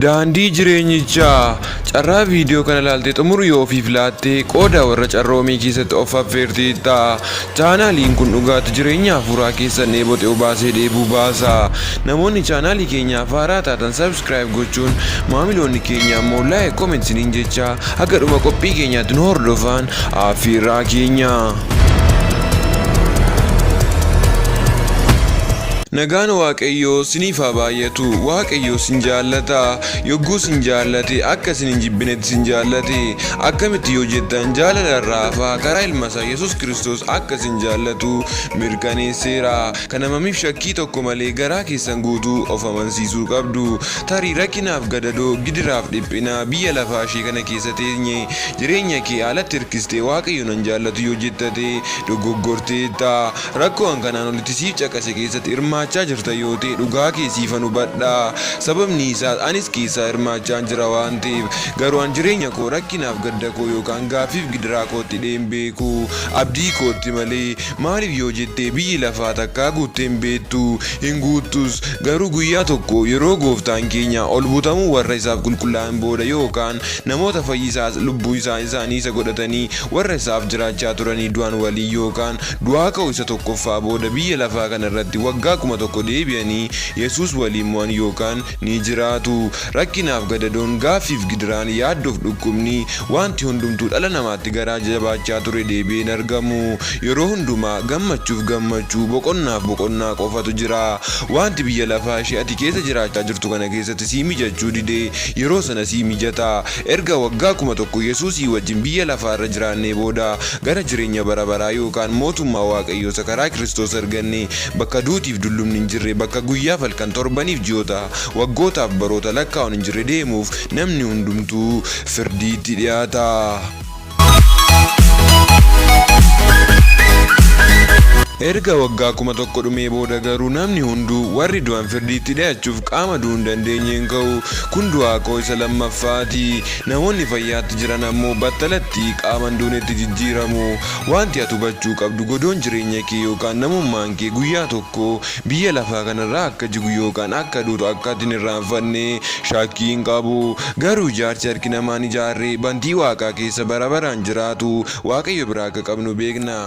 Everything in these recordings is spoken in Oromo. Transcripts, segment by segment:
Daandii jireenyichaa! Carraa viidiyoo kana ilaaltee xumuru yoo ofiif laatte qooda warra carroomii keessatti of affeerteetta. Chaanaaliin kun dhugaatti jireenya hafuuraa keessan dheebote obaasee dheebuu baasa. Namoonni chaanaalii keenyaaf haaraa taatan subscribe gochuun maamiloonni keenya ammoo like comment isiniin jecha haga dhuma qophii keenyaatti nu hordofaan affeerraa keenya. Nagaan Waaqayyoo siniif haa baay'atu. Waaqayyoo sin jaallata. Yogguu sin jaallate akka isin hin jibbinetti sin jaallate. Akkamitti yoo jettan jaalala irraa hafaa karaa ilma isaa Yesuus Kiristoos akka isin jaallatu mirkaneesseera. Kana mamiif shakkii tokko malee garaa keessan guutuu of amansiisuu qabdu. Tarii rakkinaaf gadadoo, gidiraaf dhiphina biyya lafaa ishee kana keessa teenye jireenya kee alatti hirkistee Waaqayyo nan jaallatu yoo jetta ta'e dogoggorteetta. Rakkoo an kanaan olitti siif caqase keessatti hirmaachaa jirta yoo ta'e dhugaa kee siifan hubadha. Sababni isaas anis keessaa hirmaachaan jira waan ta'eef. Garuu an jireenya koo rakkinaaf gadda koo yookaan gaaffiif gidiraa kootti hidhee hin beeku. Abdii kootti malee. Maaliif yoo jette biyyi lafaa takkaa guuttee hin beektu, hin guuttus. Garuu guyyaa tokko yeroo Gooftaan keenya ol butamuu warra isaaf qulqullaa'an booda yookaan namoota fayyisaas lubbuu isaanii isa godhatanii warra isaaf jiraachaa turanii du'an waliin yookaan Du'aa ka'uu isa tokkoffaa booda biyya lafaa kana irratti waggaa 1000 deebi'anii Yesuus waliin mo'an yookaan ni jiraatu. Rakkinaaf gadadoon, gaaffiif gidiraan, yaaddoof dhukkubni, waanti hundumtuu dhala namaatti garaa jabaachaa ture deebi'ee hin argamu. Yeroo hundumaa gammachuuf gammachuu, boqonnaaf boqonnaa qofatu jira. Waanti biyya lafaa ishee ati keessa jiraachaa jirtu kana keessatti sii mijachuu dide yeroo sana sii mijata. Erga waggaa 1000 Yesuusii wajjin biyya lafaa irra jiraannee booda gara jireenya bara baraa yookaan mootummaa Waaqayyoo isa karaa Kiristoos arganne, bakka duutiif dullumni hin jirre, bakka guyyaaf halkan, torbaniif ji'oota, waggootaaf baroota lakkaa'uun hin jirre deemuuf namni hundumtuu firdiitti dhi'aata. Erga waggaa 1000 dhumee booda garuu namni hunduu, warri du'an firdiitti dhi'achuuf qaama du'uu hin dandeenyeen ka'u. Kun du'aa koo isa lammaffaati. Namoonni fayyaatti jiran ammoo battalatti qaama hin duunetti jijjiiramu. Wanti ati hubachuu qabdu godoon jireenya kee yookaan namummaan kee guyyaa tokko biyya lafaa kanarraa akka jigu yookaan akka duutu akka ati hin irraanfanne shakkii hin qabu. Garuu ijaarsi harki namaan ijaarre bantii waaqaa keessa bara baraan jiraatu Waaqayyo biraa akka qabnu beekna.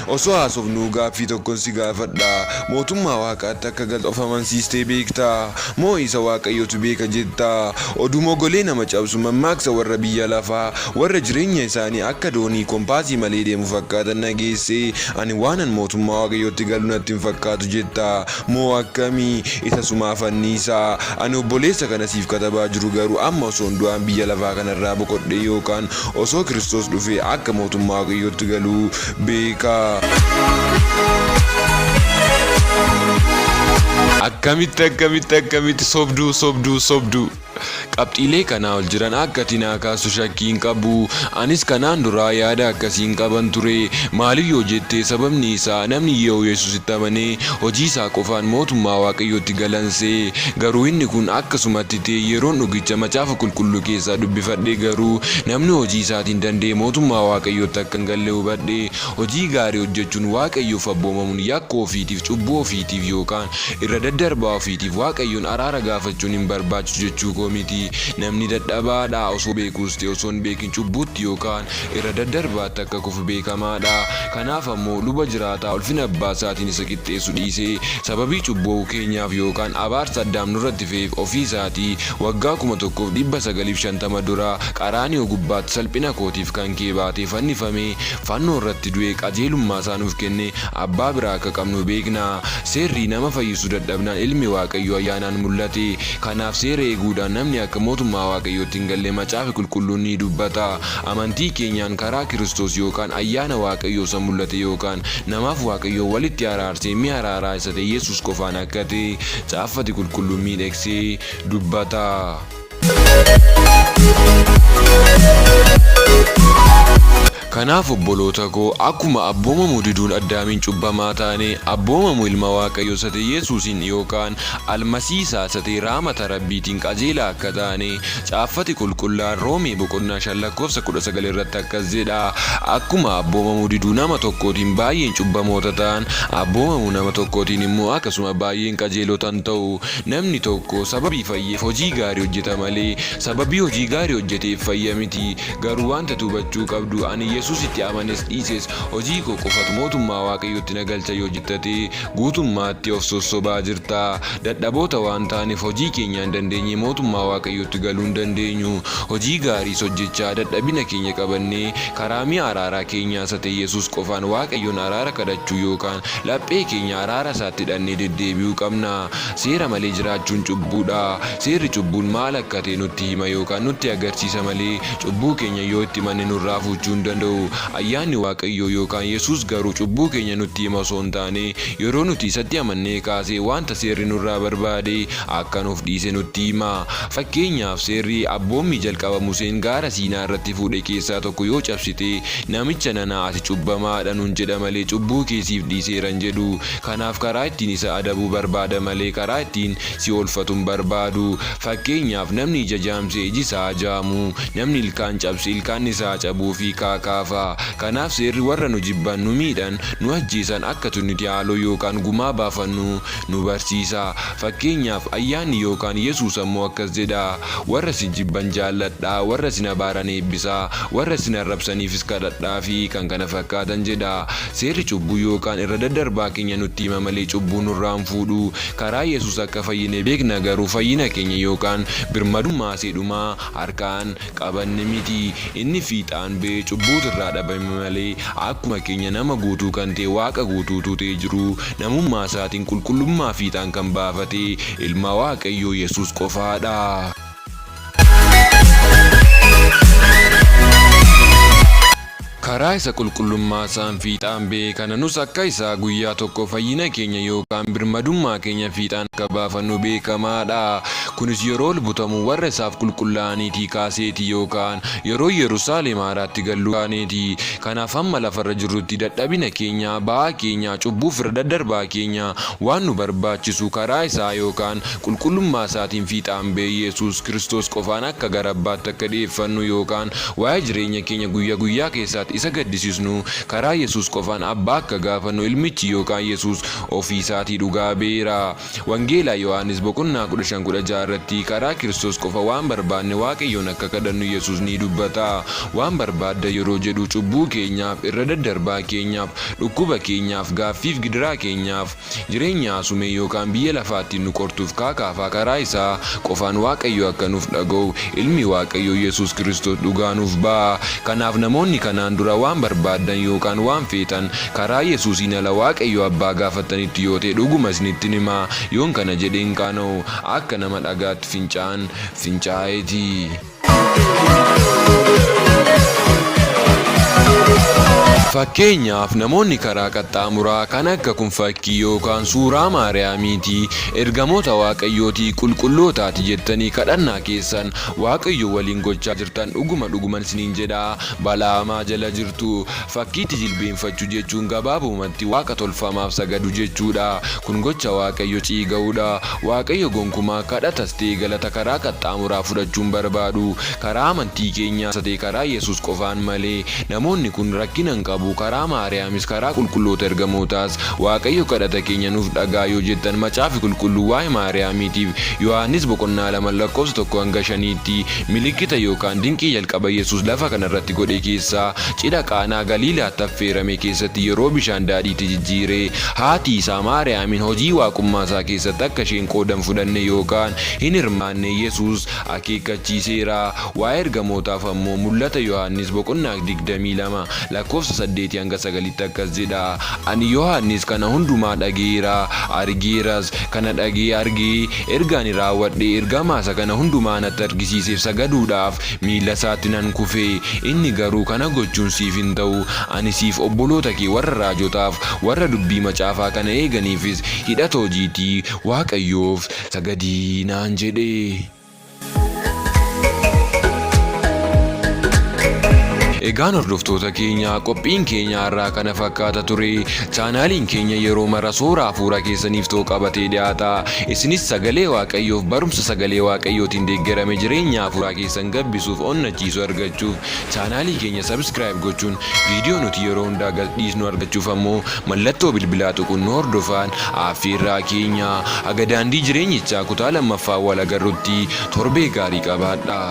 Osoo haasofnuu gaaffii tokkon si gaafadha. Mootummaa Waaqaatti akka galtu of amansiistee beektaa? Moo isa Waaqayyotu beeka jetta? Oduu mogolee nama cabsu, mammaaksa warra biyya lafaa, warra jireenya isaanii akka doonii kompaasii malee deemu fakkaatan dhageessee, ani waanan mootummaa Waaqayyootti galu natti hin fakkaatu jetta? Moo akkami? Isa sumaa fanniisaa. Ani obboleessa kana siif katabaa jiru garuu amma osoon du'aan biyya lafaa kanarraa boqodhee yookaan osoo Kiristoos dhufee akka mootummaa Waaqayyootti galu beeka. Akkamitti akkamitti akkamitti sobduu sobduu sobduu. Qabxiilee kanaa ol jiran akka ati naa kaastu shakkii hin qabu. Anis kanaan duraa yaada akkasii hin qaban ture. Maaliif yoo jette sababni isaa namni yoo Yesuusitti amanee hojii isaa qofaan mootummaa Waaqayyootti galan se'e. Garuu inni kun akkasumatti ta'e yeroon dhugicha macaafa qulqulluu keessaa dubbifadhe garuu namni hojii isaatiin danda'ee mootummaa Waaqayyootti akka hin galle hubadhe. Hojii gaarii hojjechuun Waaqayyoof abboomamuun yakka ofiitiif, cubbuu ofiitiif yookaan irra daddarbaa ofiitiif Waaqayyoon araara gaafachuun hin barbaachisu jechuu koo miti. Namni dadhabaa dha, osoo beekuus ta'e osoo hin beekin cubbuutti yookaan irra daddarbaatti akka kufu beekamaa dha. Kanaaf ammoo luba jiraataa ulfina abbaa isaatiin isa qixxeessu dhiisee sababii cubbuu keenyaaf yookaan abaarsa Addaam nurratti fe'eef ofii isaatii waggaa 1950 dura Qaraaniyoo gubbaatti salphina kootiif kan kee baatee fannifamee fannoo irratti du'ee qajeelummaa isaa nuuf kenne Abbaa biraa akka qabnu beekna. Seerri nama fayyisuu dadhabnaan ilmi Waaqayyoo ayyaanaan mul'ate. Kanaaf seera eeguudhaan namni akka mootummaa Waaqayyootti hin galle Macaafi Qulqulluun ni dubbata. Amantii keenyaan karaa Kiristoos yookaan ayyaana Waaqayyoo isa mul'ate yookaan namaaf Waaqayyoon walitti araarsee mi'a araaraa isa ta'e Yesuus qofaan akka ta'e Caaffati Qulqulluun miidhegsee dubbata. Kanaaf obboloota koo, akkuma abboomamuu diduun Addaamiin cubbamaa taane, abboomamuu Ilma Waaqayyoo isa ta'e Yesuusiin yookaan Almasii isaa isa ta'e raamata Rabbiitiin qajeelaa akka taane, Caaffati Qulqullaa'aan Roomee boqonnaa 5 lakkoofsa 19 irratti akkas jedha, Akkuma abboomamuu diduu nama tokkootiin baay'een cubbamoota ta'an, abboomamuu nama tokkootiin immoo akkasuma baay'een qajeelota in ta'u. Namni tokko sababii fayyeef hojii gaarii hojjeta malee, sababii hojii gaarii hojjeteef fayya miti. Garuu wanta ati hubachuu qabdu, ani Yesuusitti amanes dhiises, hojii koo qofatu mootummaa Waaqayyootti na galcha yoo jetta ta'e, guutummaatti of sossobaa jirta. Dadhaboota waan taaneef hojii keenyaan dandeenyee mootummaa Waaqayyootti galuu hin dandeenyu. Hojii gaariis hojjechaa dadhabina keenya qabannee karaa mi'a araaraa keenyaa isa ta'e Yesuus qofaan Waaqayyoon araara kadhachuu yookaan laphee keenya araara isaatti hidhannee deddeebi'uu qabna. Seera malee jiraachuun cubbuu dha. Seerri cubbuun maal akka ta'e nutti hima yookaan nutti agarsiisa malee cubbuu keenya yoo itti himanne nurraa fuuchuu hin danda'u. Ayyaanni Waaqayyoo yookaan Yesuus garuu cubbuu keenya nutti hima osoo hin taane yeroo nuti isatti amannee kaasee wanta seerri nurraa barbaade akka nuuf dhiise nutti hima. Fakkeenyaaf seerri abboommii jalqaba Museen gaara Siinaa irratti fuudhe keessaa tokko yoo cabsite namicha nana ati cubbamaadha nun jedha malee cubbuu kee siif dhiiseera hin jedhu. Kanaaf karaa ittiin isa adabu barbaada malee karaa ittiin si oolfatu hin barbaadu. Fakkeenyaaf namni ija jaamse iji isaa haa jaamu, namni ilkaan cabse ilkaanni isaa haa cabuu fi kkf. Kanaaf seerri warra nu jibban, nu miidhan, nu ajjeesan akka nuti haaloo yookaan gumaa baafannu nu barsiisa. Fakkeenyaaf ayyaanni yookaan Yesuus ammoo akkas jedha, Warra isin jibban jaalladhaa, warra isin abaaran eebbisaa, warra isin arrabsaniifis kadhadhaa fi kkf jedha. Seerri cubbuu yookaan irra daddarbaa keenya nutti hima malee cubbuu nurraa hin fuudhu. Karaa Yesuus akka fayyine beekna garuu fayyina keenya yookaan birmadummaa isee dhumaa harkaan qabanne miti. Inni fiixaan ba'ee cubbuutu irraa dhabame malee akkuma keenya nama guutuu kan ta'e Waaqa guutuu utuu ta'ee jiruu namummaa isaatiin qulqullummaa fiixaan kan baafate Ilma Waaqayyoo Yesuus qofaa dha. Karaa isa qulqullummaa isaan fiixaan ba'e kana nus akka isaa guyyaa tokko fayyina keenya yookaan birmadummaa keenya fiixaan akka baafannu beekamaa dha. Kunis yeroo ol butamu warra isaaf qulqullaa'aniitii kaaseeti yookaan yeroo Yerusaalem haaraatti galluu kaaneeti. Kanaaf hamma lafarra jirrutti dadhabina keenya, ba'aa keenya, cubbuuf irra daddarbaa keenya, waan nu barbaachisu karaa isaa yookaan qulqullummaa isaatiin fiixaan ba'e Yesuus Kiristoos qofaan akka gara Abbaatti akka dhi'eeffannu yookaan waa'ee jireenya keenya guyya guyyaa keessaatti isa gaddisisnu karaa Yesuus qofaan Abbaa akka gaafannu Ilmichi yookaan Yesuus ofii isaatii dhugaa ba'eera. Wangeela Yohaannis boqonnaa 15 16 irratti karaa Kiristoos qofa waan barbaanne Waaqayyoon akka kadhannu Yesuus ni dubbata. Waan barbaadda yeroo jedhu cubbuu keenyaaf, irra daddarbaa keenyaaf, dhukkuba keenyaaf, gaaffiif gidiraa keenyaaf, Jireenya asumee yookaan biyya lafaattiin nu qortuuf kaakaafaa karaa isaa qofaan Waaqayyo akka nuuf dhaga'u ilmi Waaqayyoo Yesuus Kiristoos dhugaa nuuf ba'a. Kanaaf namoonni kanaan dura waan barbaaddan yookaan waan feetan karaa Yesuusiin ala Waaqayyo Abbaa gaafattanitti yoo ta'e dhuguma isinittin hima, yoon kana jedhe hin qaana'u, akka nama dhagaatti fincaa'an fincaa'eeti. Fakkeenyaaf, namoonni karaa qaxxaamuraa kan akka kun fakkii yookaan suuraa Maariyaamiiti, ergamoota Waaqayyooti, qulqullootaati jettanii kadhannaa keessan Waaqayyo waliin gochaa jirtan dhuguma dhuguman isiniin jedha, balaa hamaa jala jirtu. Fakkiitti jilbeenfachuu jechuun gabaabumatti waaqa tolfamaaf sagadu jechuudha. Kun gocha Waaqayyo ciiga'uudha. Waaqayyo gonkumaa kadhatas ta'e galata karaa qaxxaamuraa fudhachuu hin barbaadu. Karaa amantii keenyaas ta'e karaa Yesuus qofaan malee. Namoonni kun rakkina hin qabu. Karaa Maariyaamis karaa qulqulloota ergamootaas Waaqayyo kadhata keenya nuuf dhaga'a yoo jettan Macaafi Qulqulluu waa'ee Maariyaamiitiif Yohaannis boqonnaa 2 lakkoofsa 1-5tti milikkita yookaan dinqii jalqaba Yesuus lafa kanarratti godhe keessaa cidha Qaanaa Galiilaatti affeerame keessatti yeroo bishaan daadhiitti jijjiire haati isaa Maariyaamiin hojii waaqummaa isaa keessatti akka isheen qooda hin fudhanne yookaan hin hirmaanne Yesuus akeekkachiiseera. Waa'ee ergamootaaf ammoo Mul'ata Yohaannis boqonnaa 22 lakkoofsa 8-9tti akkas jedha, Ani Yohaannis kana hundumaa dhaga'eera, argeeras, kana dhaga'ee argee erga ani raawwadhee ergamaa isa kana hundumaa natti argisiiseef sagaduudhaaf miilla isaatti nan kufe. Inni garuu, Kana gochuun siif hin ta'u, ani siif, obboloota kee warra raajotaaf, warra dubbii macaafaa kana eeganiifis hidhata hojii ti, Waaqayyoof sagadi naan jedhe. Egaan hordoftoota keenya qophiin keenya har'aa kana fakkaata ture. Chaanaaliin keenya yeroo mara soora hafuura keessaniif ta'u qabatee dhiyaata. Isinis sagalee Waaqayyoof barumsa sagalee Waaqayyootiin deeggarame jireenya hafuuraa keessan gabbisuuf onnachiisu argachuuf chaanaalii keenya subscribe gochuun viidiyoo nuti yeroo hundaa gadhiisnu argachuuf ammoo mallattoo bilbilaa tuquun nu hordofaan affeerraa keenya. Haga daandii jireenyichaa kutaa lammaffaan wal agarrutti torbee gaarii qabaadhaa.